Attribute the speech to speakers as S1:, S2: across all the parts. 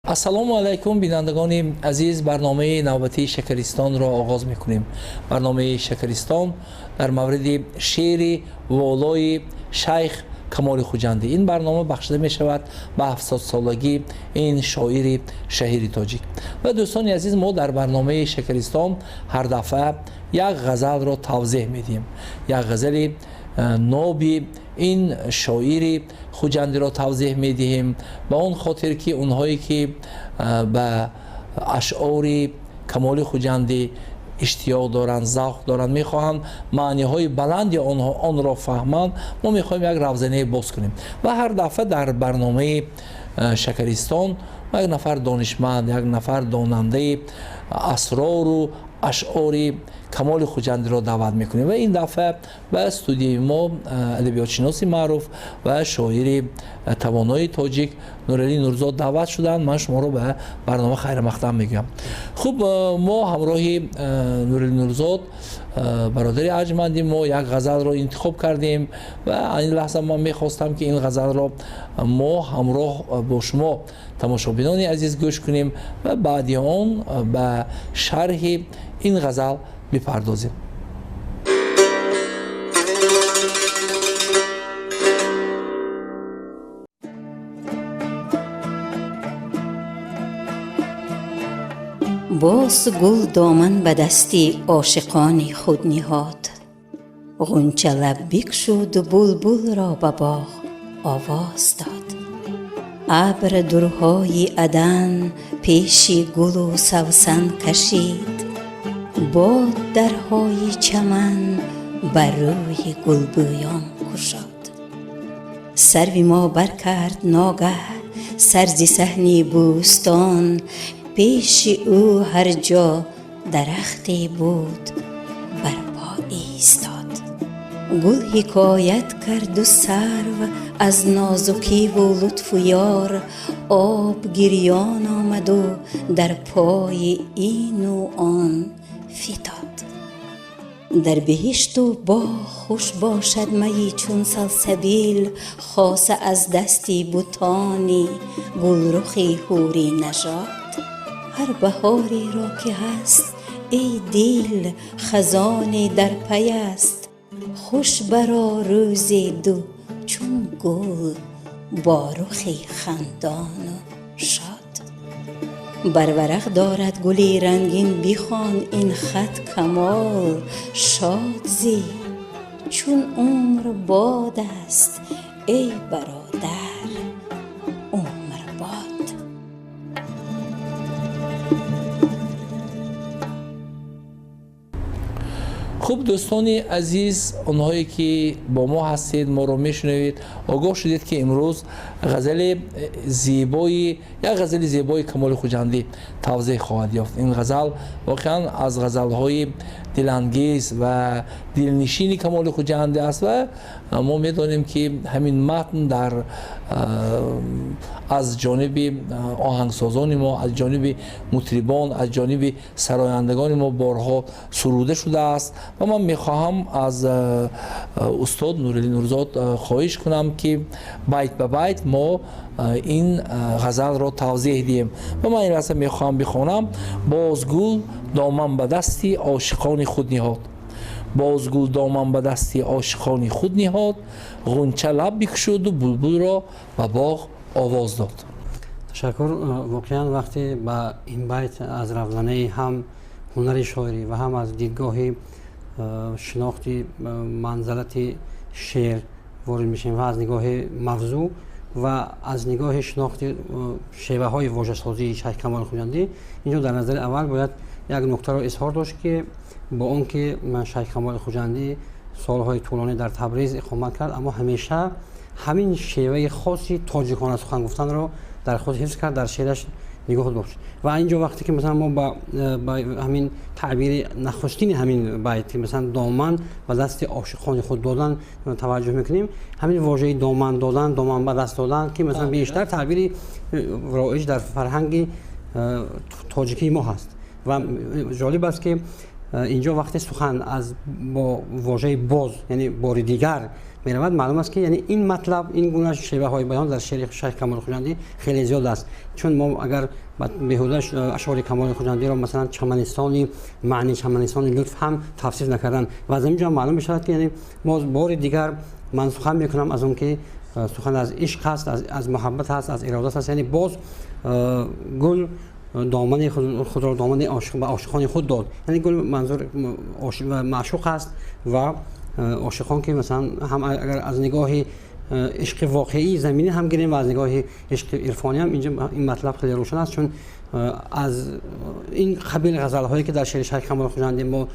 S1: Ассалому алайкум, бинандагони азиз. Барномаи навбатии Шакаристонро оғоз мекунем. Барномаи Шакаристон дар мавриди шеъри волои Шайх Камоли Хуҷандӣ. Ин барнома бахшида мешавад ба 70-солагии ин шоири шаҳири тоҷик. Ва дӯстони азиз, мо дар барномаи Шакаристон ҳар дафъа як ғазалро тавзеҳ медиҳем, як ғазали ноби ин шоири Хуҷандиро тавзеҳ медиҳем, ба он хотир ки онҳое ки ба ашъори Камоли Хуҷандӣ иштиёқ доранд, завқ доранд, мехоҳанд маъниҳои баланди онро фаҳманд, мо мехоҳем як равзанае боз кунем. Ва ҳар дафъа дар барномаи Шакаристон як нафар донишманд, як нафар донандаи асрору ашъори Камоли Хуҷандиро даъват мекунем. Ва ин дафъа ба студияи мо адабиётшиноси маъруф ва шоири тавонои тоҷик Нуралӣ Нурзод даъват шуданд. Ман шуморо ба барнома хайрмақдам мегӯям. Хуб, мо ҳамроҳи Нуралӣ Нурзод, бародари арҷманди мо, як ғазалро интихоб кардем ва ин лаҳза ман мехостам, ки ин ғазалро мо ҳамроҳ бо шумо, тамошобинони азиз, гӯш кунем ва баъди он ба шарҳи ин ғазал бипардозем.
S2: Боз гул доман ба дасти ошиқони худ ниҳод, ғунча лаб бикшуду булбулро ба боғ овоз дод. Абр дурҳои адан пеши гулу савсан кашид, бод дарҳои чаман бар рӯи гулбӯён кушод. Сарви мо баркард ногаҳ сар зи саҳни бӯстон, пеши ӯ ҳар ҷо дарахте буд бар по истод. Гул ҳикоят карду сарв аз нозукиву лутфу ёр, об гирён омаду дар пои ину он фитод. Дар биҳишту боғ хуш бошад майи чун салсабил, хоса аз дасти бутони гулрухи ҳури нажод. Ҳар баҳореро ки ҳаст, эй дил, хазоне дар пай аст, хуш баро рӯзе ду чун гул бо рухи хандону шод. Бар варақ дорад гули рангин, бихон ин хат камол шод зӣ, чун умр бод аст, эй бародар, умр бод.
S1: Хуб, дӯстони азиз, онҳое ки бо мо ҳастед, моро мешунавед, огоҳ шудед, ки имрӯз ғазали зебои як ғазали зебои Камоли Хуҷандӣ тавзеҳ хоҳад ёфт. Ин ғазал воқеан аз ғазалҳои дилангез ва дилнишини Камоли Хуҷандӣ аст ва мо медонем, ки ҳамин матн дар аз ҷониби оҳангсозони мо, аз ҷониби мутрибон, аз ҷониби сарояндагони мо борҳо суруда шудааст. Ва ман мехоҳам аз устод Нуралӣ Нурзод хоҳиш кунам, ки байт ба байт мо ин ғазалро тавзеҳ диҳем. Ва ман ин лаҳза мехоҳам бихонам. Боз гул доман ба дасти ошиқони худ ниҳод, боз гул доман ба дасти ошиқони худ ниҳод, ғунча лаб бикушуду булбулро ба боғ овоз дод.
S3: Ташаккур. Воқеан, вақте ба ин байт аз равзанаи ҳам ҳунари шоирӣ ва ҳам аз дидгоҳи шинохти манзалати шеър ворид мешавем ва аз нигоҳи мавзӯъ ва аз нигоҳи шинохти шеваҳои вожасозии Шайх Камоли Хуҷандӣ, инҷо дар назари аввал бояд як нуктаро изҳор дошт, ки бо он ки Шайх Камоли Хуҷандӣ солҳои тӯлонӣ дар Табриз иқомат кард, аммо ҳамеша ҳамин шеваи хоси тоҷикона сухан гуфтанро дар худ ҳифз кард, дар шеъраш нигоҳ дошт. Ва инҷо вақте ки масалан мо ба ҳамин таъбири нахустини ҳамин байт, ки масалан доман ба дасти ошиқони худ додан, таваҷҷӯҳ мекунем, ҳамин вожаи доман додан, доман ба даст додан, ки масалан бештар таъбири роиҷ дар фарҳанги тоҷикии мо ҳаст. Ва ҷолиб аст, ки инҷо вақте сухан аз бо вожаи боз, яъне бори дигар меравад, маълум аст, ки яъне ин матлаб, ин гуна шеваҳои баён дар шеъри Шайх Камоли Хуҷандӣ хеле зиёд аст. Чун мо агар беҳуда ашъори Камоли Хуҷандиро, масалан, чаманистони маъни, чаманистони лутф ҳам тавсиф накардан. Ва аз ин ҷо маълум мешавад, ки яъне боз бори дигар ман сухан мекунам аз он ки сухан аз ишқ аст, аз муҳаббат аст, аз иродат аст. Яъне боз гул домани худро домани ба ошиқони худ дод. Яъне гул манзур маъшуқ аст ва ошиқон, ки масалан ҳам агар аз нигоҳи ишқи воқеии заминӣ ҳам гирем ва аз нигоҳи ишқи ирфонӣ ҳам, инҷо ин матлаб хеле рӯшан аст, чун аз ин қабил ғазалҳое, ки дар шеъри Шайх Камоли Хуҷандӣ мо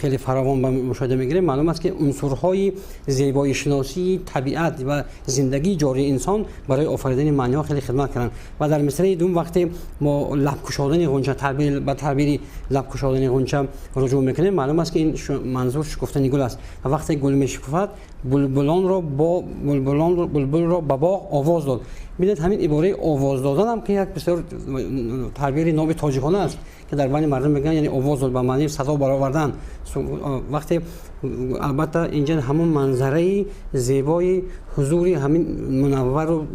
S3: хеле фаровон ба мушоҳида мегирем, маълум аст, ки унсурҳои зебоишиносии табиат ва зиндагии ҷории инсон барои офаридани маъниҳо хеле хидмат карданд. Ва дар мисраи дуввум, вақте мо лабкушодани ғунча, ба таъбири лабкушодани ғунча руҷӯъ мекунем, маълум аст, ки ин манзур шукуфтани гул аст. Ва вақте гул мешукуфад, булбулонро бо булбулон булбулро ба боғ овоз дод. Бинед, ҳамин ибораи овоз додан ҳам, ки як бисёр таъбири ноби тоҷикона аст, ки дар байни мардум мегӯянд, яъне овоз дод ба маънии садо баровардан. Вақте албатта инҷа ҳамон манзараи зебои ҳузури ҳамин мунаввару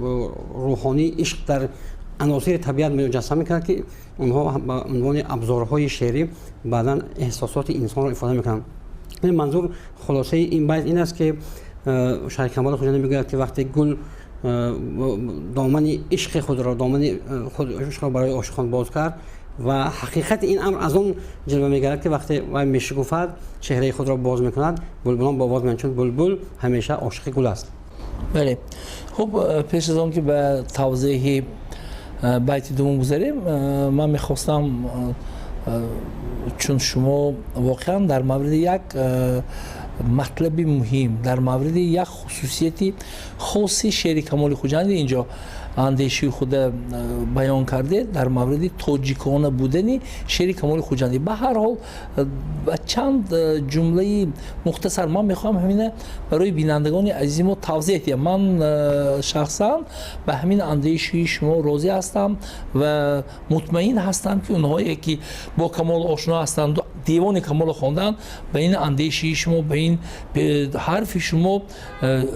S3: рӯҳонии ишқ дар аносири табиат муҷассам мекунад, ки онҳо ба унвони абзорҳои шеърӣ баъдан эҳсосоти инсонро ифода мекунанд. Манзур, хулосаи ин байт ин аст, ки Шайх Камоли Хуҷандӣ мегӯяд, ки вақте гул домани ишқи худро, домани ишқро барои ошиқон боз кард, ва ҳақиқати ин амр аз он ҷилва мегардад, ки вақте вай мешукуфад, чеҳраи худро боз мекунад, булбулон ба овоз меоянд, чун булбул ҳамеша ошиқи гул аст.
S1: Бале, хуб, пеш аз он ки ба тавзеҳи байти дуввум гузарем, ман мехостам, чун шумо воқеан дар мавриди як матлаби муҳим, дар мавриди як хусусияти хоси шеъри Камоли Хуҷандӣ инҷо андешаи худа баён кардед, дар мавриди тоҷикона будани шеъри Камоли Хуҷандӣ. Ба ҳар ҳол, ба чанд ҷумлаи мухтасар ман мехоҳам ҳамина барои бинандагони азизи мо тавзеҳ диҳам. Ман шахсан ба ҳамин андешаи шумо розӣ ҳастам ва мутмаин ҳастам, ки онҳое, ки бо Камол ошно ҳастанд, девони Камолро хондаанд, ба ин андешаи шумо, ба ин ҳарфи шумо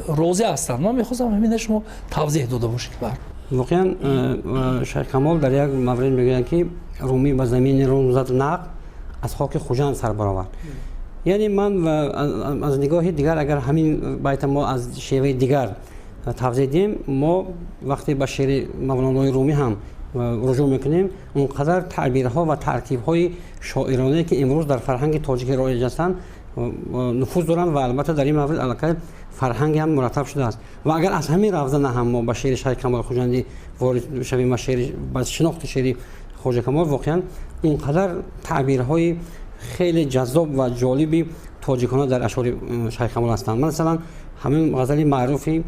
S1: розӣ ҳастанд. Ман мехостам ҳамина шумо тавзеҳ дода бошед. Бар
S3: воқеан Шайх Камол дар як маврид мегӯянд, ки Румӣ ба замини Рум зад нақб, аз хоки Хуҷанд сар баровард. Яъне ман аз нигоҳи дигар, агар ҳамин байта мо аз шеваи дигар тавзеҳ диҳем, мо вақте ба шеъри Мавлонои Румӣ ҳам руҷӯъ мекунем, он қадар таъбирҳо ва таркибҳои шоиронае, ки имрӯз дар фарҳанги тоҷикӣ роиҷ ҳастанд, нуфуз доранд ва албатта дар ин маврид аллакай фарҳанге ҳам мураттаб шудааст. Ва агар аз ҳамин равзана ҳам мо ба шеъри Шайх Камоли Хуҷандӣ ворид шавем ва ба шинохти шеъри Хоҷа Камол, воқеан он қадар таъбирҳои хеле ҷаззоб ва ҷолиби тоҷикона дар ашъори Шайх Камол ҳастанд. Масалан, ҳамин ғазали маъруфи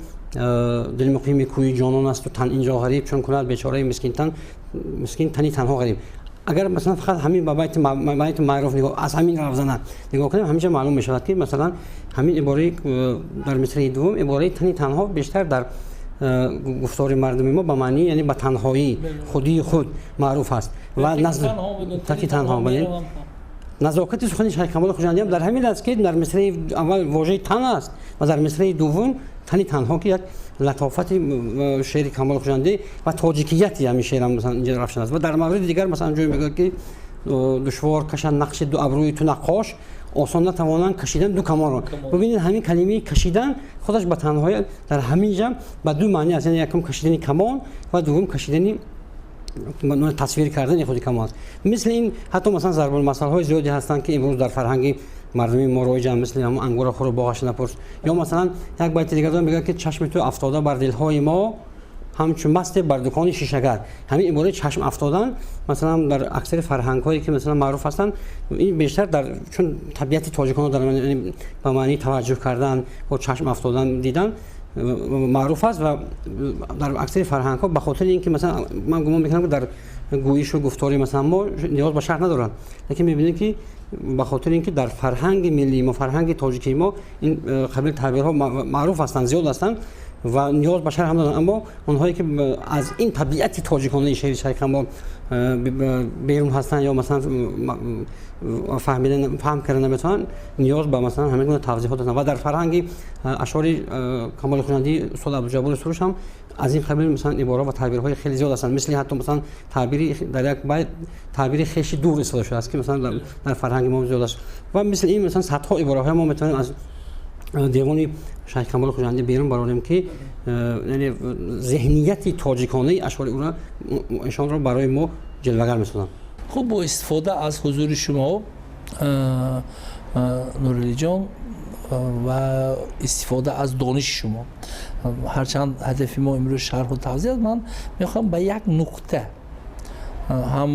S3: «Дил муқими кӯи ҷонон асту тан инҷо ғариб, чун кунад бечораи мискинтан мискин тани танҳо ғариб». Агар масалан фақат ҳамин ба байти маъруф нигоҳ, аз ҳамин равзана нигоҳ кунем, ҳамеша маълум мешавад, ки масалан ҳамин ибораи дар мисраи дуввум, ибораи тани танҳо бештар дар гуфтори мардуми мо ба маънии яъне ба танҳоӣ, худии худ маъруф аст. Ва таки танҳо, бале, назокати сухани Шайх Камоли Хуҷандиам дар ҳамин аст, ки дар мисраи аввал вожаи тан аст ва дар мисраи дуввум тани танҳо, ки як латофати шеъри Камоли Хуҷандӣ ва тоҷикияти ҳамин шеърам масалан инҷа равшан аст. Ва дар мавриди дигар, масалан, ҷое мегӯяд, ки душвор кашанд нақши ду абрӯи ту наққош, осон натавонанд кашидан ду камонро. Бубинед, ҳамин калимаи кашидан худаш ба танҳоӣ дар ҳамин ҷа ба ду маъни аст, яъне якум кашидани камон ва дуввум кашидани, тасвир кардани худи камон аст. Мисли ин ҳатто масалан зарбулмасалҳои зиёде ҳастанд, ки имрӯз дар фарҳанги мардуми мо роиҷанд, мисли ҳамон «Ангура хӯру боғаш напурс». Ё масалан як байти дигар дорам, мегӯяд, ки чашми ту афтода бар дилҳои мо, ҳамчун масте бар дукони шишагар. Ҳамин ибораи чашм афтодан масалан дар аксари фарҳангҳое, ки масалан маъруф ҳастанд, ин бештар дар чун табиати тоҷиконро дар ба маънии таваҷҷӯҳ кардан бо чашм афтодан дидан маъруф аст. Ва дар аксари фарҳангҳо, ба хотири ин ки масалан ман гумон мекунам, ки дар гӯишу гуфтори масалан мо ниёз ба шарҳ надоранд, лекин мебинем, ки ба хотири ин ки дар фарҳанги миллии мо, фарҳанги тоҷикии мо ин қабил таъбирҳо маъруф ҳастанд, зиёд ҳастанд. ва ниёз ба шарҳ ҳам доранд. Аммо онҳое ки аз ин табиати тоҷиконаи шеъри Шайх Камол берун ҳастанд ё масалан фаҳмида фаҳм карда наметавонанд, ниёз ба масалан ҳамин гуна тавзеҳот доранд. Ва дар фарҳанги ашъори Камоли Хуҷандӣ устод Абдуҷаббори Суруш ҳам аз ин қабил масалан ибора ва таъбирҳои хеле зиёд ҳастанд. Мисли ҳатто масалан таъбири дар як байт таъбири хеши дур истифода шудааст, ки масалан дар фарҳанги мо зиёд аст. Ва мисли ин масалан садҳо ибораҳои мо метавонем аз девони Шайх Камоли Хуҷандӣ берун барорем, ки яъне зеҳнияти тоҷиконаи ашъори ӯро, эшонро барои мо ҷилвагар месозанд.
S1: Хуб, бо истифода аз ҳузури шумо, Нуралиҷон, ва истифода аз дониши шумо, ҳарчанд ҳадафи мо имрӯз шарҳу тавзеҳ аст, ман мехоҳам ба як нуқта ҳам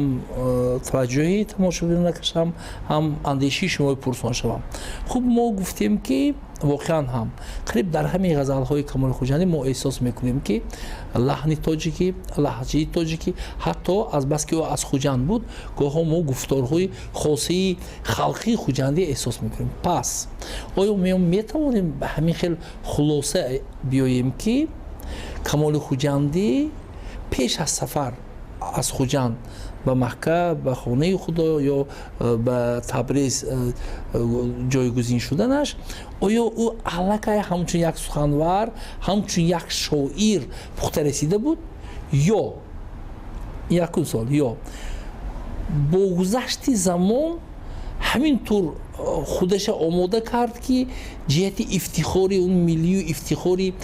S1: таваҷҷӯҳи тамошобинон накашам, ҳам андешаи шумои пурсон шавам. Хуб, мо гуфтем, ки воқеан ҳам қариб дар ҳамаи ғазалҳои Камоли Хуҷандӣ мо эҳсос мекунем, ки лаҳни тоҷикӣ, лаҳҷаи тоҷикӣ, ҳатто азбаски ӯ аз Хуҷанд буд, гоҳҳо мо гуфторҳои хосаи халқии хуҷандӣ эҳсос мекунем. Пас оё метавонем ба ҳамин хел хулоса биёем, ки Камоли Хуҷандӣ пеш аз сафар аз Хуҷанд ба Макка, ба хонаи Худо ё ба Табриз ҷойгузин шуданаш, оё ӯ аллакай ҳамчун як суханвар, ҳамчун як шоир пухта расида буд, ё якум суол, ё бо гузашти замон ҳамин тур худаша омода кард, ки ҷиҳати ифтихори он миллию ифтихори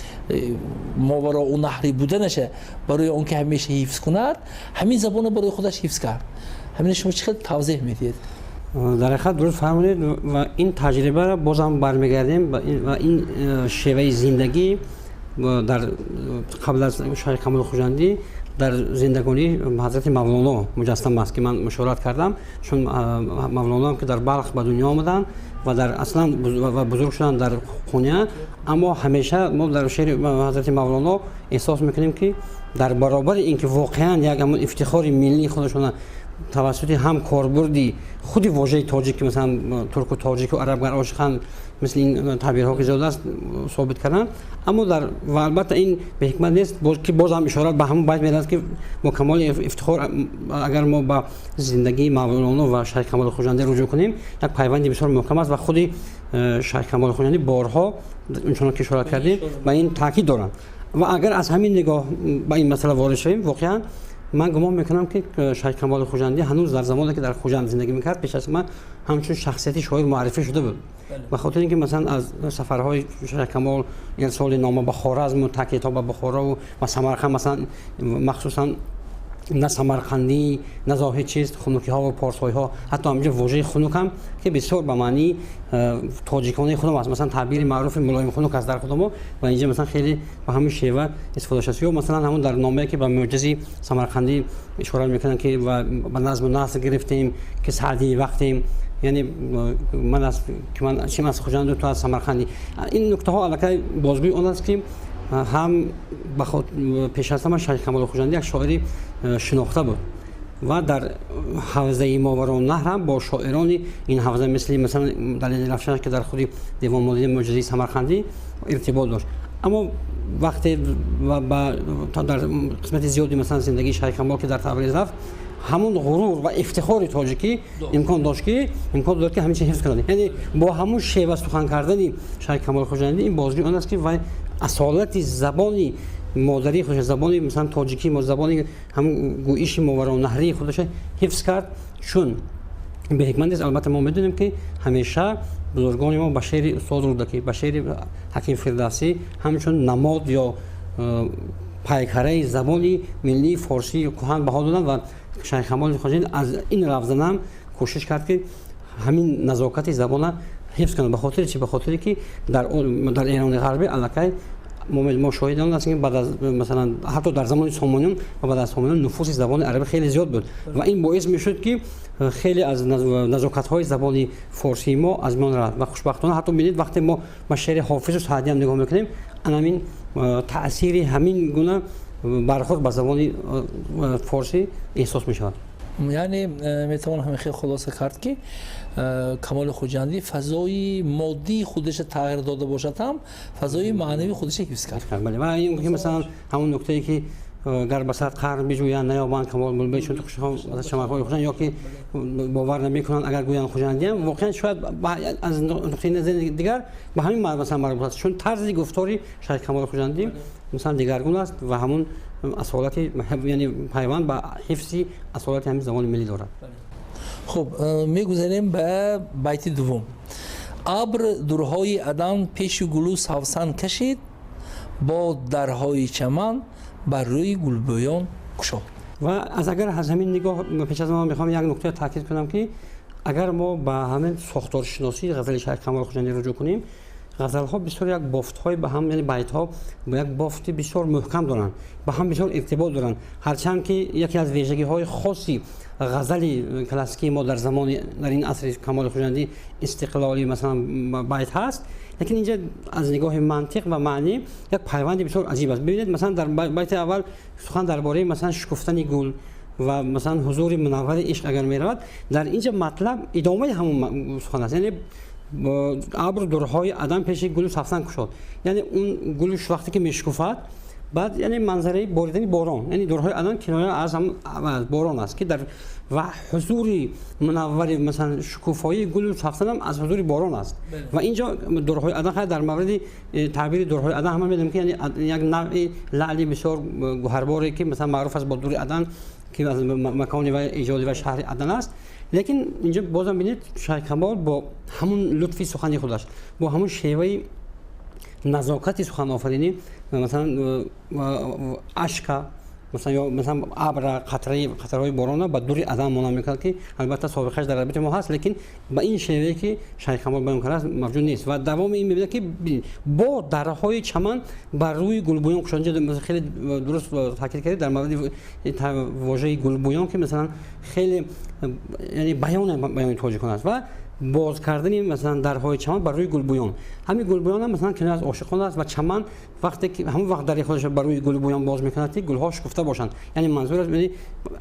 S1: мовароунаҳрӣ буданаша барои он ки ҳамеша ҳифз кунад, ҳамин забонро барои худаш ҳифз кард? Ҳамина шумо чӣ хел тавзеҳ медиҳед?
S3: Дар ҳақиқат, дуруст фармудед. Ва ин таҷрибаро бозам бармегардем ва ин шеваи зиндагӣ дар қабл аз Шайх Камоли Хуҷандӣ дар зиндагонии ҳазрати Мавлоно муҷассам аст, ки ман мушорат кардам, чун Мавлоно ки дар Балх ба дунё омаданд ва дар аслан ва бузург шуданд дар Қуния, аммо ҳамеша мо дар шеъри ҳазрати Мавлоно эҳсос мекунем, ки дар баробари ин ки воқеан як ҳамон ифтихори миллии худашона тавассути ҳам корбурди худи вожаи тоҷик, ки масалан турку тоҷику араб гар ошиқанд, мисли ин таъбирҳо ки зиёд аст, собит карданд. Аммо дар ва албатта ин беҳикмат нест, ки бозам ишорат ба ҳамон байт мерасад, ки бо камоли ифтихор агар мо ба зиндагии Мавлоно ва Шайх Камоли Хуҷандӣ руҷӯъ кунем, як пайванди бисёр муҳкам аст. Ва худи Шайх Камоли Хуҷандӣ борҳо, чунон ки ишорат кардем, ба ин таъкид доранд. Ва агар аз ҳамин нигоҳ ба ин масъала ворид шавем, воқеан ман гумон мекунам, ки Шайх Камоли Хуҷандӣ ҳанӯз дар замоне ки дар Хуҷанд зиндагӣ мекард, пеш аз ман ҳамчун шахсияти шоир муаррифӣ шуда буд, ба хотири ин ки масалан аз сафарҳои Шайх Камол, ирсоли нома ба Хоразму таъкидҳо ба Бухорову ва Самарқанд, масалан махсусан на самарқандӣ, на зоҳид чист, хунукиҳо ва порсоиҳо, ҳатто ҳаминҷо вожаи хунук ҳам, ки бисёр ба маънии тоҷиконаи худам аст, масалан таъбири маъруфи мулоим хунук аст дар худамо, ва инҷа масалан хеле ба ҳамин шева истифода шудааст. Ё масалан ҳамон дар номае ки ба Мӯъҷази Самарқандӣ ишора мекунанд, ки ба назму наср гирифтем, ки Саъдии вақтем, яъне ман аз ки ман чим аз Хуҷанду, ту аз Самарқандӣ. Ин нуктаҳо аллакай бозгӯи он аст, ки ҳам пеш аз ҳама Шайх Камоли Хуҷандӣ як шоири шинохта буд ва дар ҳавзаи Мовароуннаҳр ҳам бо шоирони ин ҳавза, мисли масалан Далели Равшан, ки дар худи девон мо Мӯъҷазии Самарқандӣ, иртибот дошт. Аммо вақте дар қисмати зиёди масалан зиндагии Шайх Камол ки дар Табриз рафт, ҳамон ғурур ва ифтихори тоҷикӣ имкон дошт, ки ҳамин чиз ҳифз кунад. Яъне бо ҳамон шева сухан кардани Шайх Камоли Хуҷандӣ, ин бозгӯи он аст, ки вай асолати забони модарии худаш, забони масалан тоҷикӣ, забони ҳамон гӯиши мовароуннаҳрии худаша ҳифз кард. Чун беҳикмат нест, албатта мо медонем, ки ҳамеша бузургони мо ба шеъри устод Рӯдакӣ, ба шеъри ҳаким Фирдавсӣ ҳамчун намод ё пайкараи забони миллии форсии кӯҳан баҳо доданд. Ва Шайх Камоли Хуҷандӣ аз ин равзанам кӯшиш кард, ки ҳамин назокати забона ҳифз кунад. Ба хотири чи? Ба хотире ки дар Эрони Ғарбӣ аллакай мо шоҳиди он ҳастем, ки баъд аз масалан ҳатто дар замони Сомониён ва баъд аз Сомониён нуфузи забони арабӣ хеле зиёд буд ва ин боис мешуд, ки хеле аз назокатҳои забони форсии мо аз миён равад. Ва хушбахтона ҳатто бинед, вақте мо ба шеъри Ҳофизу Саъдиам нигоҳ мекунем, анамин таъсири ҳамин гуна бархӯрд ба забони форсӣ эҳсос мешавад.
S1: Яъне метавон ҳамин хел хулоса кард, ки Камоли Хуҷандӣ фазои моддии худаша тағйир дода бошад ҳам, фазои маънавии худаша ҳифз кард.
S3: Бале, ва ин ки масалан ҳамон нуктае, ки гар ба сад қарн биҷӯянд, наёбанд камол булбул чун чаманҳои Хуҷанд, ё ки бовар намекунанд, агар гӯянд хуҷандиам, воқеан шояд аз нуқтаи назари дигар ба ҳамин масалан марбут аст, чун тарзи гуфтори Шайх Камоли Хуҷандӣ масалан дигаргун аст ва ҳамун асолати, яъне пайванд ба ҳифзи асолати ҳамин забони миллӣ дорад.
S1: Хуб, мегузарем ба байти дуввум. Абр дурҳои Адан пеши гулу савсан кашид, бо дарҳои чаман бар рӯи гулбӯён кушод.
S3: Ва аз агар аз ҳамин нигоҳ, пеш аз ман мехоҳам як нукта таъкид кунам, ки агар мо ба ҳамин сохторшиносии ғазали Шайх Камоли Хуҷандӣ руҷӯъ кунем, ғазалҳо бисёр як бофтҳои ба ҳам, яъне байтҳо бо як бофти бисёр муҳкам доранд, ба ҳам бисёр иртибот доранд. Ҳарчанд ки яке аз вижагиҳои хоси ғазали классикии мо дар замони, дар ин асри Камоли Хуҷандӣ, истиқлоли масалан байт ҳаст, лекин инҷа аз нигоҳи мантиқ ва маънӣ як пайванди бисёр аҷиб аст. Бибинед, масалан дар байти аввал сухан дар бораи масалан шукуфтани гул ва масалан ҳузури мунаввари ишқ агар меравад, дар инҷа матлаб идомаи ҳамон сухан аст, яъне абр дурҳои Адан пеши гулу савсан кушод, яъне он гулу вақте ки мешукуфад, баъд яъне манзараи боридани борон, яъне дурҳои Адан киноя аз ҳам борон аст, ки дар ва ҳузури мунаввари масалан шукуфоии гулу савсан аз ҳузури борон аст. Ва инҷо дурҳои Адан, хайр, дар мавриди таъбири дурҳои Адан ҳама медонем, ки яъне як навъи лаъли бисёр гӯҳарборе, ки масалан маъруф аст бо дури Адан, ки аз макони ва эҷоди ва шаҳри Адан аст. Лекин инҷо бозам бинед, Шайх Камол бо ҳамун лутфи сухани худаш, бо ҳамун шеваи назокати суханофаринӣ, масалан ашка масалан ё масалан абра, қатраи, қатраҳои борона ба дури Адан монанд мекунад, ки албатта собиқааш дар адабиёти мо ҳаст, лекин ба ин шевае, ки Шайх Камол баён кардааст, мавҷуд нест. Ва давоми ин мебинад, ки бо дарҳои чаман бар рӯи гулбӯён кушод. Инҷо хеле дуруст таъкид кардед дар мавриди вожаи гулбӯён, ки масалан хеле яъне баёни тоҷикон аст, ва боз кардани масалан дарҳои чаман бар рӯи гулбӯён. Ҳамин гулбӯён ҳам масалан киноя аз ошиқон аст, ва чаман вақте ки ҳамон вақт дари худаш бар рӯи гулбӯён боз мекунад, ки гулҳо шукуфта бошанд. Яъне манзур аст, яъне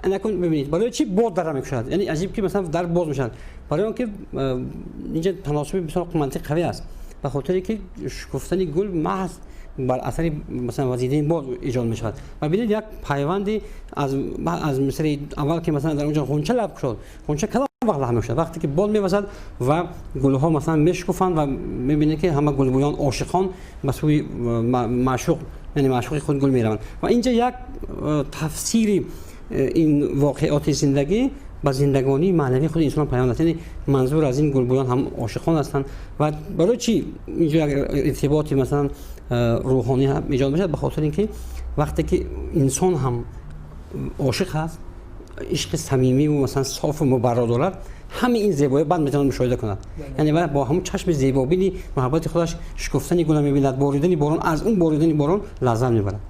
S3: накун, бибинед, барои чӣ боз дара мекушад? Яъне аҷиб, ки масалан дар боз мешавад, барои он ки инҷа таносуби бисёр мантиқ қавӣ аст, ба хотире ки шукуфтани гул маҳз бар асари масалан вазидани бод эҷод мешавад. Ва бинед, як пайванди аз мисраи аввал, ки масалан дар онҷо ғунча лаб кушод. Ғунча кадом вақт лаб мекушад? Вақте ки бод мевазад ва гулҳо масалан мешукуфанд, ва мебинед, ки ҳама гулбӯён, ошиқон ба сӯи маъшуқ, яъне маъшуқи худ гул мераванд. Ва инҷа як тафсири ин воқеоти зиндагӣ ба зиндагонии маънавии худи инсон пайванд аст, яъне манзур аз ин гулбӯён ҳам ошиқон ҳастанд. Ва барои чӣ инҷо як иртиботи масалан рӯҳонӣ эҷод мешавад? Ба хотири ин ки вақте ки инсон ҳам ошиқ ҳаст, ишқи самимиву масалан софу мубарро дорад, ҳамаи ин зебоӣ баъд метавонад мушоҳида кунад, яъне бо ҳамун чашми зебобини муҳаббати худаш шукуфтани гула мебинад, боридани борон, аз он боридани борон лаззат мебарад.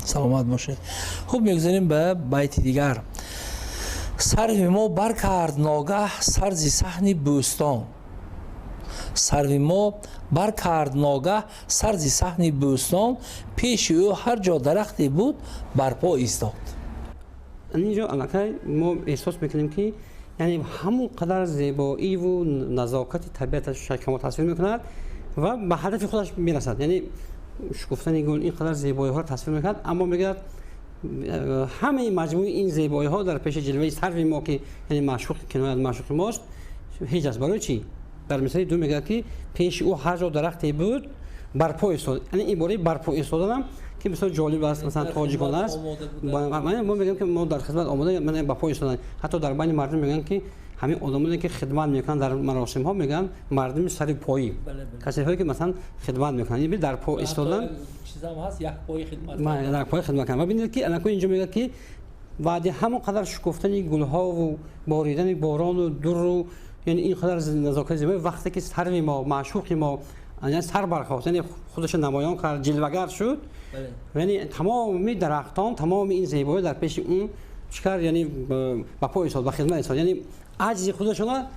S1: Саломат бошед. Хуб, мегузарем ба байти дигар. Сарви мо баркард ногаҳ сар зи саҳни бӯстон, сарви мо баркард ногаҳ сар зи саҳни бӯстон, пеши ӯ ҳар ҷо дарахте буд, барпо истод.
S3: Инҷо аллакай мо эҳсос мекунем, ки яъне ҳамон қадар зебоиву назокати табиаташ Шайх Камол тасвир мекунад ва ба ҳадафи худаш мерасад, яъне шукуфтани гул, ин қадар зебоиҳоро тасвир мекунад, аммо мегӯяд, ҳамаи маҷмӯи ин зебоиҳо дар пеши ҷилваи сарви мо, ки яъне маъшуқ, киноя аз маъшуқи мост, ҳеҷ аст. Барои чӣ? Дар мисраи ду мегӯяд, ки пеши ӯ ҳар ҷо дарахте буд, барпо истод. Яъне ибораи барпо истоданам, ки бисёр ҷолиб аст, масалан тоҷикон аст, мо мегӯем, ки мо дар хизмат омода ба по истодан. Ҳатто дар байни мардум мегӯянд, ки ҳамин одамоне, ки хидмат мекунанд дар маросимҳо, мегӯянд мардуми сари поӣ, касеҳое, ки масалан хидмат мекунанд, дар по истодан, дар пои хидмат карданд. Ва бинед, ки аллакай инҷо мегӯяд, ки баъди ҳамон қадар шукуфтани гулҳову боридани борону дуру, яъне ин қадар назокати зебоӣ, вақте ки сарви мо, маъшуқи мо, яъне сар бархост, яъне худашо намоён кард, ҷилвагар шуд, яъне тамоми дарахтон, тамоми ин зебоӣ дар пеши он чӣ кард? Яъне ба по истод, ба хидмат истод, яъне аҷзи худашона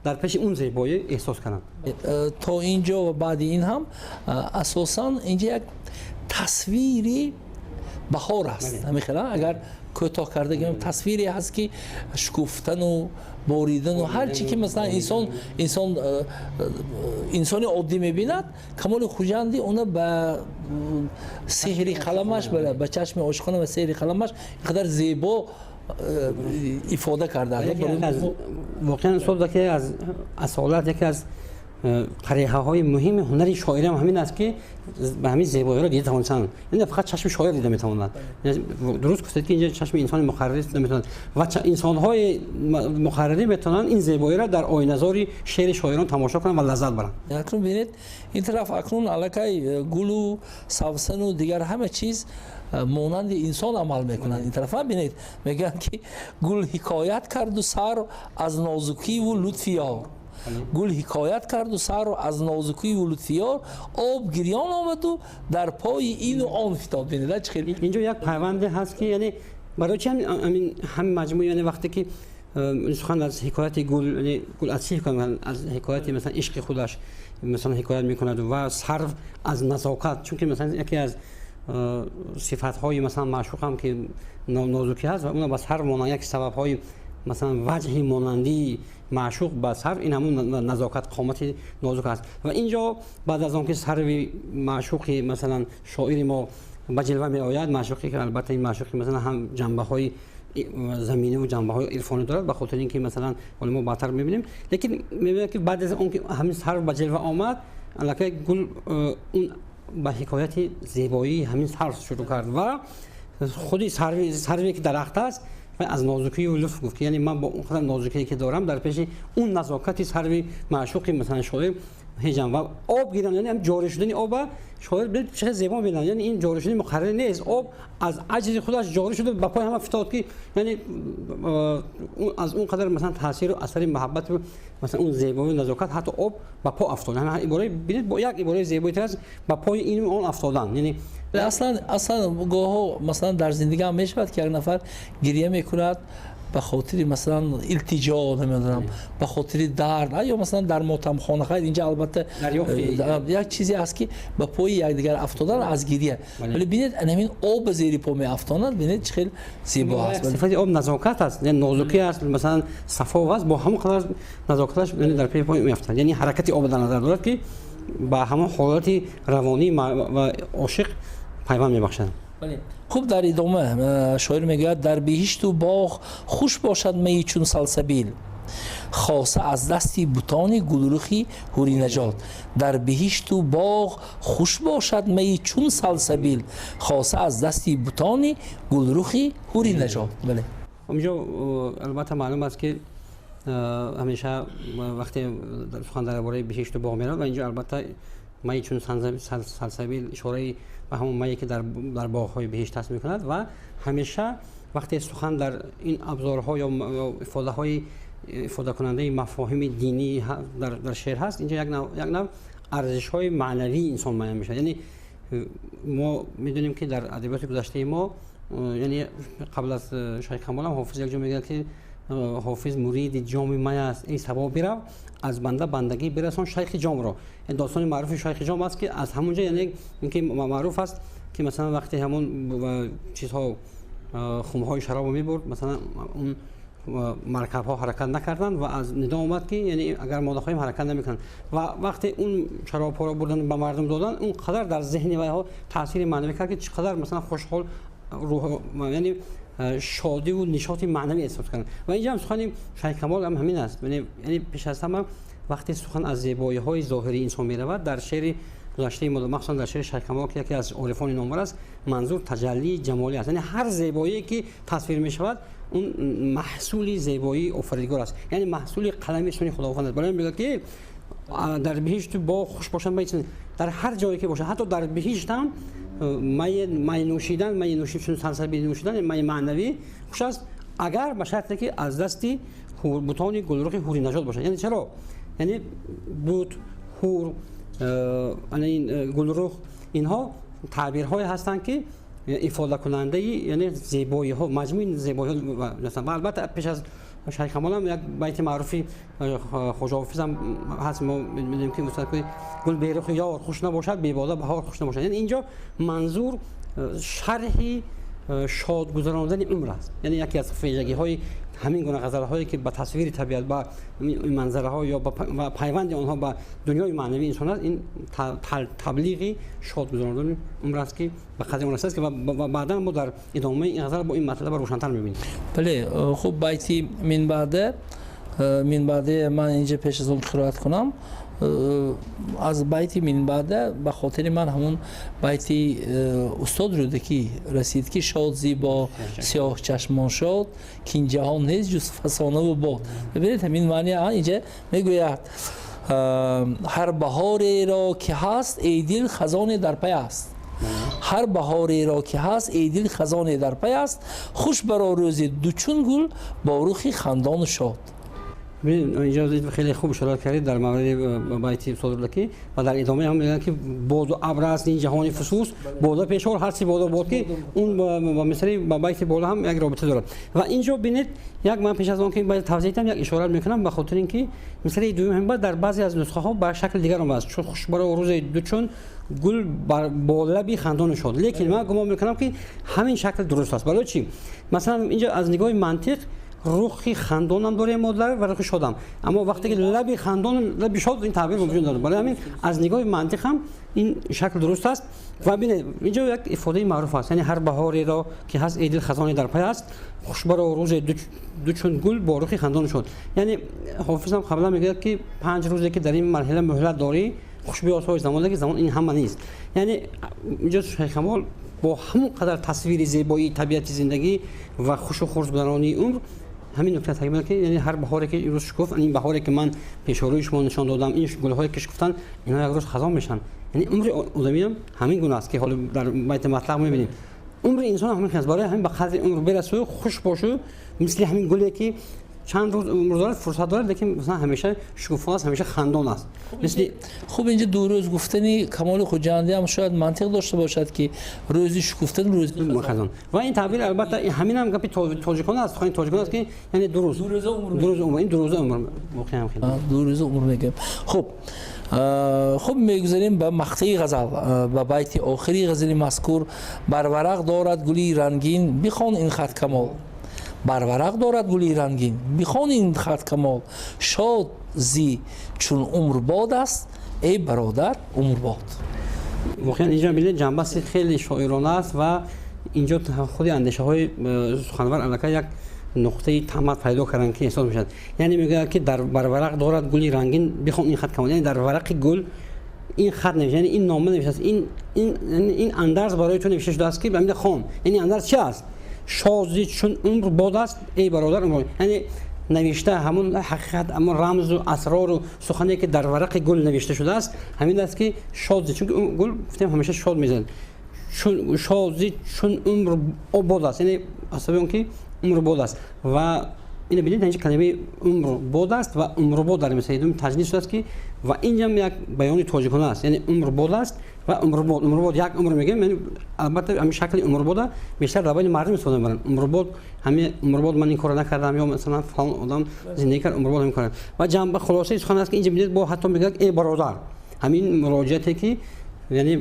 S3: дар пеши он зебоӣ эҳсос карданд.
S1: То ин ҷо ва баъди ин ҳам асосан инҷа як тасвири баҳор аст. Ҳамин агар кӯтоҳ карда гӯем, тасвире ҳаст, ки шукуфтану боридану ҳар чи ки, масалан, инсони оддӣ мебинад, Камоли Хуҷандӣ она ба сеҳри қаламаш, ба чашми ошиқона ва сеҳри қаламаш ин қадар зебо ифода кардааст.
S3: Воқеан, устод, яке аз асолат, яке аз қариҳаҳои муҳими ҳунари шоирам ҳамин аст, ки ба ҳамин зебоиро дида тавонистанд. Ин фақат чашми шоир дида метавонад. Дуруст гуфтед, ки инҷа чашми инсони муқаррарӣ дида метавонад ва инсонҳои муқаррарӣ метавонанд ин зебоиро дар оиназори шеъри шоирон тамошо кунанд ва лаззат баранд.
S1: Акнун бинед, ин тараф акнун аллакай гулу савсану дигар ҳама чиз монанди инсон амал мекунанд. Ин тарафа бинед, мегӯянд, ки гул ҳикоят карду сарв аз нозукиву лутфи ёр, гул ҳикоят карду сарв аз нозукиву лутфи ёр, об гирён омаду дар пои ину он фитод. Бинед, чӣ хел
S3: инҷо як пайванде ҳаст, ки яъне барои чи ҳамин маҷмӯи, яъне вақте ки сухан аз ҳикояти гул, яъне гул аз чӣ ҳикоят мекунад? Аз ҳикояти, масалан, ишқи худаш, масалан, ҳикоят мекунад ва сарв аз назокат, чунки, масалан, яке аз сифатҳои, масалан, маъшуқам ки нозукӣ ҳаст ва уна ба сарв монанд, яке сабабҳои, масалан, ваҷҳи монандии маъшуқ ба сарв ин ҳамун назокат, қомати нозук аст. Ва инҷо баъд аз он ки сарви маъшуқи, масалан, шоири мо ба ҷилва меояд, маъшуқе ки албатта ин маъшуқи, масалан, ҳам ҷанбаҳои заминӣ ва ҷанбаҳои ирфонӣ дорад, ба хотири ин ки, масалан, ҳоло мо баъдтар мебинем, лекин мебинем, ки баъд аз он ки ҳамин сарв ба ҷилва омад, аллакай гул он ба ҳикояти зебоии ҳамин сарв шурӯъ кард ва худи сарве ки дарахт аст, аз нозукию лутф гуфт, ки яъне ман бо он қадар нозукие ки дорам, дар пеши он назокати сарви маъшуқи, масалан, шоир ҳеҷам. Ва об гирам, яъне ҷорӣ шудани оба шоир чӣ зебо мебинад. Яъне ин ҷорӣ шудани муқаррарӣ нест, об аз аҷзи худаш ҷорӣ шуда, ба пои ҳама фитод, ки яъне аз он қадар, масалан, таъсиру асари муҳаббату, масалан, он зебоию назокат ҳатто об ба по афтод. Ибораи бинед, бо як ибораи зебоитар аст ба пои ину он афтодан, яъне
S1: Аслан гоҳо, масалан, дар зиндагӣ ҳам мешавад, ки як нафар гиря мекунад ба хотири, масалан, илтиҷо, намедонам, ба хотири дард ё, масалан, дар мотамхона. Хайр, инҷа албатта як чизе аст, ки ба пои якдигар афтодан аз гиря, вале бинед, ҳамин об ба зери по меафтонад, бинед, чӣ хел зебо аст.
S3: Сифати об назокат аст, нозукӣ аст, масалан, сафо аст, бо ҳамон қадар назокаташ дар пеи по меафтад. Яъне ҳаракати об дар назар дорад, ки ба ҳамон ҳолати равонӣ ва ошиқ пайванд мебахшад.
S1: Хуб, дар идома шоир мегӯяд: дар биҳишту боғ хуш бошад майи чун салсабил, хоса аз дасти бутони гулрухи ҳуринаҷот. Дар биҳишту боғ хуш бошад майи чун салсабил, хоса аз дасти бутони гулрухи ҳуринаҷот. Бале.
S3: Инҷо албатта маълум аст, ки ҳамеша вақте сухан дар бораи биҳишту боғ меравад ва инҷо албатта майи чун салсабил ишораи ба ҳамон майе ки дар боғҳои биҳишт аст мекунад. Ва ҳамеша вақте сухан дар ин абзорҳо ё ифодаҳои ифодакунандаи мафоҳими динӣ дар шеър ҳаст, инҷо як нав арзишҳои маънавии инсон муайян мешавад. Яъне мо медонем, ки дар адабиёти гузаштаи мо, яъне қабл аз Шайх Камолам, Ҳофиз як ҷо мегӯяд, ки ҳофиз муриди ҷоми май аст, эй сабо бирав, аз банда бандагӣ бирасон шайхи ҷомро. Достони маъруфи шайхи ҷом аст, ки аз ҳамон ҷо, яъне инки маъруф аст, ки масалан вақте ҳамон чизҳо, хумҳои шаробо мебурд, масалан, он маркабҳо ҳаракат накарданд ва аз нидо омад, ки яъне агар мо нахоҳем, ҳаракат намекунанд. Ва вақте он шаробҳоро бурдан, ба мардум додан, он қадар дар зеҳни вайҳо таъсири маънавӣ кард, ки чӣ қадар, масалан, хушҳол рӯҳ, яъне шодиву нишоти маънавӣ эҳсос карданд. Ва инҷа ҳам сухани Шайх Камол ҳам ҳамин аст. Яъне пеш аз ҳама вақте сухан аз зебоиҳои зоҳирии инсон меравад, дар шеъри гузаштаи мо, махсусан дар шеъри Шайх Камол, ки яке аз орифони номвар аст, манзур таҷаллии ҷамолӣ аст. Яъне ҳар зебоие ки тасвир мешавад, он маҳсули зебоии офаридгор аст, яъне маҳсули қалами суни Худованд аст. Барои мегӯяд, ки дар биҳишту боғ хуш бошад, дар ҳар ҷое ки бошад, ҳатто дар биҳишт ҳам май нӯшидан, май нӯши чун салсабил нӯшидан, май маънавӣ хуш аст, агар ба шарте ки аз дасти бутони гулрухи ҳуринаҷот бошад. Яъне чаро? Яъне бут, ҳур, ин гулрух, инҳо таъбирҳое ҳастанд, ки ифодакунандаи, яъне, зебоиҳо, маҷмӯи зебоиҳо ҳастанд. Ва албатта пеш аз Шайх Камол ҳам як байти маъруфи Хоҷа Ҳофиз ҳам ҳаст, мо медонем, ки гул берухи ёр хуш набошад, бебода баҳор хуш набошад. Яъне инҷо манзур шарҳи Шод гузарондани умр аст. Яъне яке аз вижагиҳои ҳамин гуна ғазалҳое, ки ба тасвири табиат, ба манзараҳо ё ба пайванди онҳо ба дунёи маънавии инсон аст, ин таблиғи шод гузарондани умр аст, ки ба қадри он аст, ки баъдан мо дар идомаи ин ғазал бо ин матлаб равшантар мебинем.
S1: Бале, хуб, байти минбаъде ман инҷа пеш аз он қироат кунам, аз байти минбаъда ба хотири ман ҳамун байти устод Рӯдакӣ расид, ки шод зибо сиёҳ чашмон шод, ки ин ҷаҳон нест ҷуз фасонаву бод. Бибинед, ҳамин маъни инҷа мегӯяд: ҳар баҳореро ки ҳаст, эй дил, хазоне дар пай аст. Ҳар баҳореро ки ҳаст, эй дил, хазоне дар пай аст. Хуш баро рӯзи дучун гул бо рухи хандону шод.
S3: Инҷо хеле хуб ишора кардед дар мавриди байти устод Рӯдакӣ ва дар идома ҳам мегӯянд, ки боду абр аст ин ҷаҳони фусус, бода пешор ҳарчи бода бод, ки он ба мисри ба байти боло ҳам як робита дорад. Ва инҷо бинед, як ман пеш аз он ки байт тавзеҳ диҳам, як ишора мекунам, ба хотири ин ки мисраи дуюм ҳам дар баъзе аз нусхаҳо ба шакли дигар омадааст: чун хуш баро рӯзи дучун гул бо лаби хандону шод. Лекин ман гумон мекунам, ки ҳамин шакл дуруст аст. Барои чӣ? Масалан, инҷо аз нигоҳи мантиқ рухи хандонам дорем модар ва рухи шодам, аммо вақте ки лаби хандон, лаби шод, ин таъбир вуҷуд надорад. Барои ҳамин аз нигоҳи мантиқ ҳам ин шакл дуруст аст. Ва бинед, инҷо як ифодаи маъруф аст, яъне ҳар баҳореро ки ҳаст, эй дил, хазоне дар пай аст, хушбаро рӯзе дучун гул бо рухи хандону шод. Яъне Ҳофизам қаблан мегӯяд, ки 5 рӯзе ки дар ин марҳила муҳлат дорӣ, хуш биёсои замон, ки замон ин ҳама нест. Яъне инҷо Шайх Камол бо ҳамон қадар тасвири зебоии табиати зиндагӣ ва хушу хурсгузаронии умр ҳамин нукта таъкид мекунад, ки яъне ҳар баҳоре ки имрӯз шукуфт, ин баҳоре ки ман пешорӯи шумо нишон додам, ин гулҳое ки шукуфтанд, инҳо як рӯз хазон мешаванд. Яъне умри одамӣ ҳам ҳамин гуна аст, ки ҳоло дар байти матлаб мебинем, умри инсон ҳамин аст. Барои ҳамин ба қадри умр бирасу, хуш бошу, мисли ҳамин гуле ки чанд рӯз умр дорад, фурсат дорад, лекин масалан ҳамеша шукуфон аст, ҳамеша хандон аст. Мисли
S1: хуб, инҷа ду рӯз гуфтани Камоли Хуҷандӣ ҳам шояд мантиқ дошта бошад, ки рӯзи шукуфтан, рӯзи
S3: хазон. Ва ин таъбир албатта ҳамин ҳам гапи тоҷикон аст, сухани тоҷикон аст, ки яъне ду рӯз,
S1: ду
S3: рӯз умр, ин 2 рӯза умр воқеан хеле
S1: 2 рӯза умр мегӯем. Хуб, мегузарем ба мақтаи ғазал, ба байти охири ғазали мазкур: бар варақ дорад гули рангин, бихон ин хат, Камол. Бар варақ дорад гули рангин, бихон ин хат, Камол. Шод зи чун умр бод аст, эй бародар, умр бод.
S3: Воқеан инҷо бинед, ҷанбаси хеле шоирона аст ва инҷо худи андешаҳои суханвар аллакай як нуқтаи тамад пайдо карданд, ки эҳсос мешавад. Яъне мегӯяд, ки дар бар варақ дорад гули рангин, бихон ин хат, Камол. Яъне дар варақи гул ин хат навишта, яъне ин нома навиштааст, ин андарз барои ту навишта шудааст, ки ба ҳамин хон. Яъне андарз чи аст? Шози чун умр бод аст, эй бародар, умр. Яъне навишта ҳамун ҳақиқат, ҳамун рамзу асрору сухане ки дар варақи гул навишта шудааст, ҳамин аст, ки шози, чунки гул гуфтем ҳамеша шод мезанад, шози чун умр бод аст, яъне асаби он ки умр бод аст. Ва ина бинед, инҷа калимаи умр бод аст ва умрбод дар мисраи дуюм таҷнис шудааст, ки ва инҷам як баёни тоҷикона аст, яъне умр бод аст ва умрбод. Умрбод, як умр мегӯем, яъне албатта ҳамин шакли умрбода бештар дар байни мардум истифода мебаранд. Умрбод, ҳамин умрбод ман ин корро накардам, ё масалан фалон одам зиндагӣ кард, умрбод ҳамин кор. Ва ҷанба хулосаи сухан аст, ки инҷа бинед, бо ҳатто мегӯяд: эй бародар. Ҳамин муроҷиате ки яъне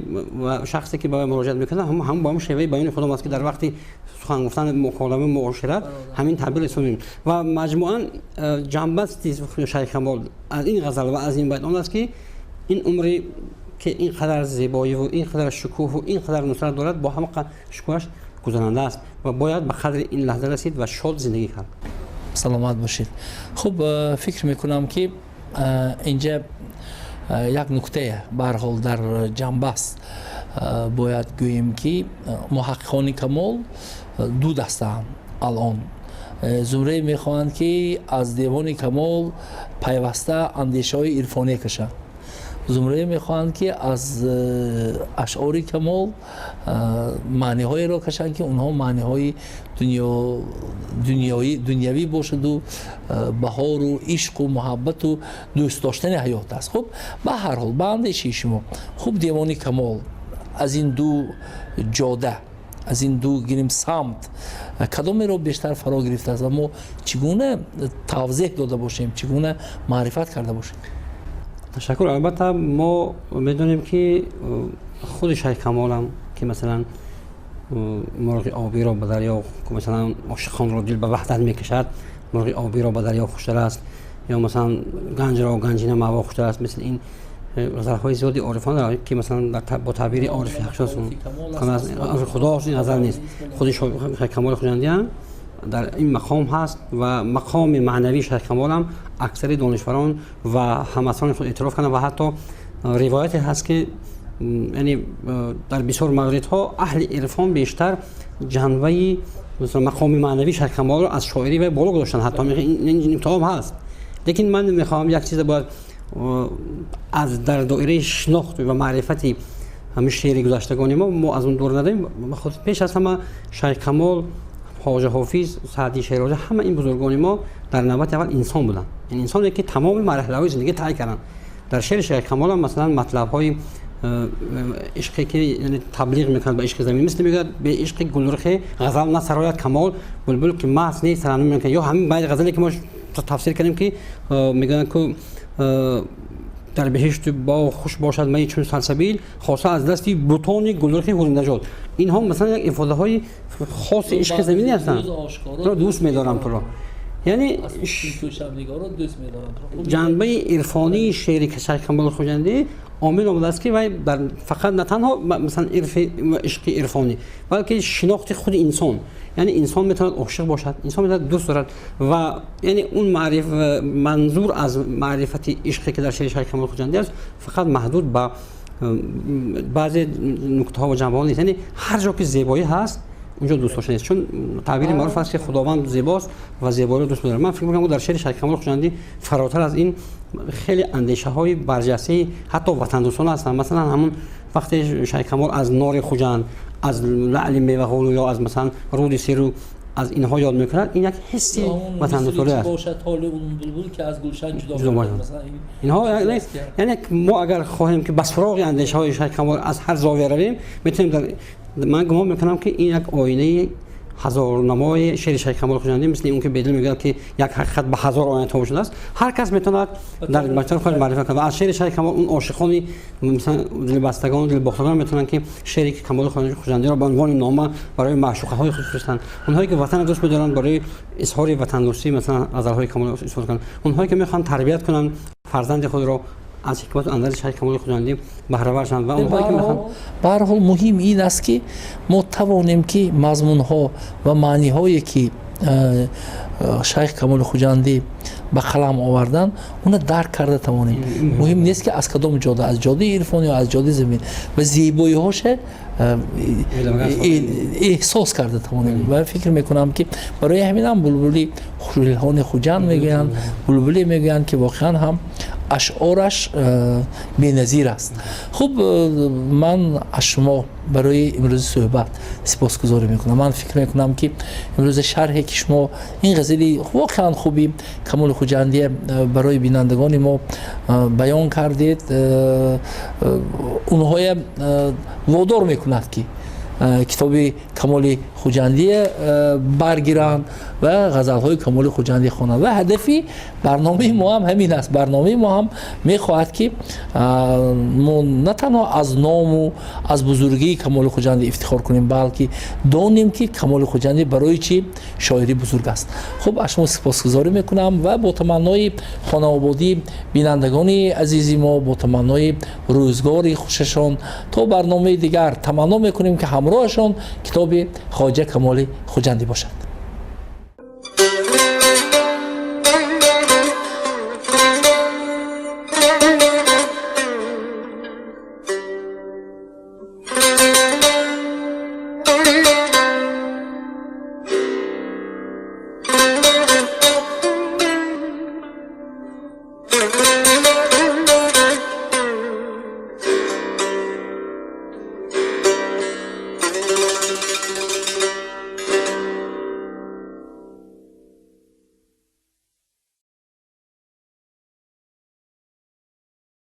S3: шахсе ки ба муроҷиат мекунад, ҳам бо ҳамон шеваи баёни худом аст, ки дар вақти сухан гуфтан, муколама, муошират ҳамин таъбир истифода мекунем. Ва маҷмӯан ҷанбасти Шайх Камол аз ин ғазал ва аз ин байт он аст, ки ин умре ки ин қадар зебоиву ин қадар шукӯҳу ин қадар нусрат дорад, бо ҳама шукӯҳаш гузаранда аст ва бояд ба қадри ин лаҳза расид ва шод зиндагӣ кард.
S1: Саломат бошед. Хуб, фикр мекунам, ки инҷа як нуктае ба ҳар ҳол дар ҷанбаст бояд гӯем, ки муҳаққиқони Камол ду дастаанд алон. Зумрае мехоҳанд, ки аз девони Камол пайваста андешаҳои ирфоние кашанд, зумрае мехоҳанд, ки аз ашъори Камол маъниҳоеро кашанд, ки онҳо маъниҳои дунявӣ бошаду баҳору ишқу муҳаббату дӯст доштани ҳаёт аст. Хуб, ба ҳар ҳол, ба андешаи шумо, хуб, девони Камол аз ин ду ҷода, аз ин ду гирим самт кадомеро бештар фаро гирифтааст ва мо чӣ гуна тавзеҳ дода бошем, чӣ гуна маърифат карда бошем?
S3: Ташаккур. Албатта, мо медонем, ки худи Шайх Камолам, ки масалан Мурғи обиро ба дарё, масалан, ошиқонро дил ба ваҳдат мекашад, мурғи обиро ба дарё хуштар аст, ё масалан ганҷро ганҷина маъво хуштар аст. Мисли ин ғазалҳои зиёди орифон, ки масалан бо таъбири орифи ҳақшинос Худо ин ғазал нест. Худи Шайх Камоли Хуҷандӣ ҳам дар ин мақом ҳаст ва мақоми маънавии Шайх Камол ҳам аксари донишварон ва ҳамасрони худ эътироф карданд ва ҳатто ривояте ҳаст, ки яъне дар бисёр мавридҳо аҳли ирфон бештар ҷанбаи мақоми маънавии Шайх Камолро аз шоирӣ ва боло гузоштанд. Ҳатто ин нуктаҳо ҳаст. Лекин ман мехоҳам як чиз бояд аз дар доираи шинохт ва маърифати ҳамин шеъри гузаштагони мо аз он дур надорем. Пеш аз ҳама Шайх Камол, Хоҷа Ҳофиз, Саъдии Шерозӣ, ҳама ин бузургони мо дар навбати аввал инсон буданд. Ин инсоне ки тамоми марҳилаҳои зиндагӣ тай карданд. Дар шеъри Шайх Камол ҳам масалан матлабҳои ишқе ки яъне таблиғ мекунад ба ишқи замин, мисли мегӯяд: бе ишқи гулрухе ғазал насарояд Камол, булбул ки маст нест тараннум мекунад. Ё ҳамин байти ғазале ки мо тафсир кардем, ки мегӯянд ку дар беҳишту боғ хуш бошад май чун салсабил, хоса аз дасти бутони гулрухи ҳурнаҷот. Инҳо масалан як ифодаҳои хоси ишқи заминӣ ҳастанд. Дӯст медорам туро, яъне ҷанбаи ирфонии шеъри Шайх Камоли Хуҷандӣ омил омадааст, ки вай дар фақат на танҳо масалан ишқи ирфонӣ, балки шинохти худи инсон, яъне инсон метавонад ошиқ бошад, инсон метавонад дӯст дорад ва яъне он маъриф манзур аз маърифати ишқе ки дар шеъри Шайх Камоли Хуҷандӣ аст, фақат маҳдуд ба баъзе нуктаҳо ва ҷанбаҳо нест. Яъне ҳар ҷо ки зебоӣ ҳаст, унҷо дӯст дошта нест, чун таъбири маъруф аст, ки Худованд зебост ва зебоиро дӯст медорад. Ман фикр мекунам, дар шеъри Шайх Камоли Хуҷандӣ фаротар аз ин хеле андешаҳои барҷастаи ҳатто ватандӯстона ҳастанд. Масалан, ҳамон вақте Шайх Камол аз нори Хуҷанд, аз лаъли меваҳолу ё аз масалан руди Сиру аз инҳо ёд мекунад, ин як ҳисси ватандӯстонӣ аст. Инҳо яъне мо агар хоҳем, ки ба суроғи андешаҳои Шайх Камол аз ҳар зовия равем, метавонем. Дар ман гумон мекунам, ки ин як оинаи ҳазорнамои шеъри Шайх Камоли Хуҷандӣ, мисли он ки Бедил мегӯяд, ки як ҳақиқат ба ҳазор оина тоб шудааст, ҳар кас метавонад дар бачаи худ маърифат кунад. Ва аз шеъри Шайх Камол он ошиқони масалан дилбастагон, дилбохтагон метавонанд, ки шеъри Камоли Хуҷандиро ба унвони нома барои маъшуқаҳои худ фиристанд. Онҳое ки ватанро дӯст медоранд, барои изҳори ватандӯстӣ масалан ғазалҳои Камол истифода кунанд. Онҳое ки мехоҳанд тарбият кунанд фарзанди худро, аз ҳикмату андарзи Шайх Камоли Хуҷандӣ баҳравар шаванд ва онҳое ки мехоҳанд.
S1: Ба ҳар ҳол, муҳим ин аст, ки мо тавонем, ки мазмунҳо ва маъниҳое ки Шайх Камоли Хуҷандӣ ба қалам овардан, уна дарк карда тавонем. Муҳим нест, ки аз кадом ҷода, аз ҷодаи ирфон ё аз ҷодаи замин, ва зебоиҳоша эҳсос карда тавонем. Ва фикр мекунам, ки барои ҳаминам булбули хушилҳони Хуҷанд мегӯянд, булбуле мегӯянд, ки воқеан ҳам ашъораш беназир аст. Хуб, ман аз шумо барои имрӯзи суҳбат сипосгузорӣ мекунам. Ман фикр мекунам, ки имрӯза шарҳе ки шумо ин ғазали воқеан хуби Камоли Хуҷандия барои бинандагони мо баён кардед, онҳоя водор мекунад, ки китоби Камоли Хуҷандия баргиранд ва ғазалҳои Камоли Хуҷандӣ хонанд. Ва ҳадафи барномаи мо ҳам ҳамин аст. Барномаи мо ҳам мехоҳад, ки мо на танҳо аз ному аз бузургии Камоли Хуҷандӣ ифтихор кунем, балки донем, ки Камоли Хуҷандӣ барои чӣ шоири бузург аст. Хуб, аз шумо сипосгузорӣ мекунам ва бо таманнои хонаободии бинандагони азизи мо, бо таманнои рӯзгори хушашон, то барномаи дигар таманно мекунем, ки ҳамроҳашон китоби Хоҷа Камоли Хуҷандӣ бошад.